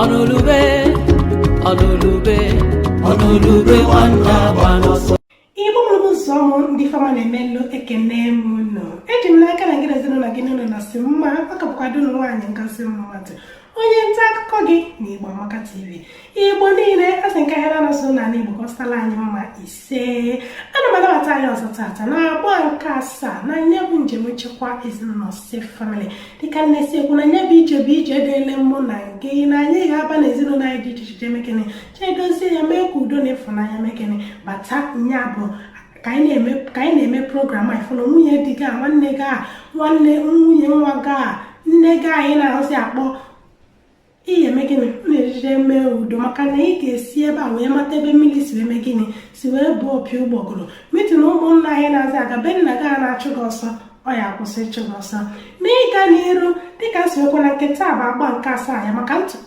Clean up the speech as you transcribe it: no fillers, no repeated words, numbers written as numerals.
Ọnụlube, ọnụlube, ọnụlube, nwanne agba n'ọsọ. Igbo mụrụ ụzọ ụmụ ndị fama na-emelụ, ekene m unu. Eji m n'aka na gị na ezinụlọ gị n'ụlọ na si mma. Ọ ka bụkwa dunu nwaanyị Ngozi Mmadụ, onye nta akụkọ gị na Igbo Amaka TV. Igbo niile, a sị nke ahịa na-asụ n'ala Igbo ka ọ sịtala anyị mma. Ise. Ana m anabata anyị ọzọ tata na agba nke asaa na nye bụ njem nchekwa ezinụlọ, Safe Family. Dịka nne si ekwu na nye bụ ije bụ ije dịele mụ na gị, na anyị ga-aba n'ezinụlọ anyị dị iche iche, mekene chedozie ya, mee ka udo na ịfụnanya mekene bata. Nya bụ ka anyị na-eme program a. Ịfụna nwunye di gị a, nwanne gị a, nwanne nwunye nwa gị a, nne gị anyị na-ahụzi akpọ ihe eme gịnị na-ejije mee udo, maka na ị ga-esi ebe a wee mata ebe mmiri si wee mee gịnị, si wee bụ opi ụgbọgụrụ. Meeting ụmụnna anyị na-aza aga be nna gị a na-achụ gị ọsọ, ọ ya akwụsị ịchụ gị ọsọ. N'ịga n'iru, dịka nsi ekwe na nke taa bụ agba nke asaa ya maka ntụ.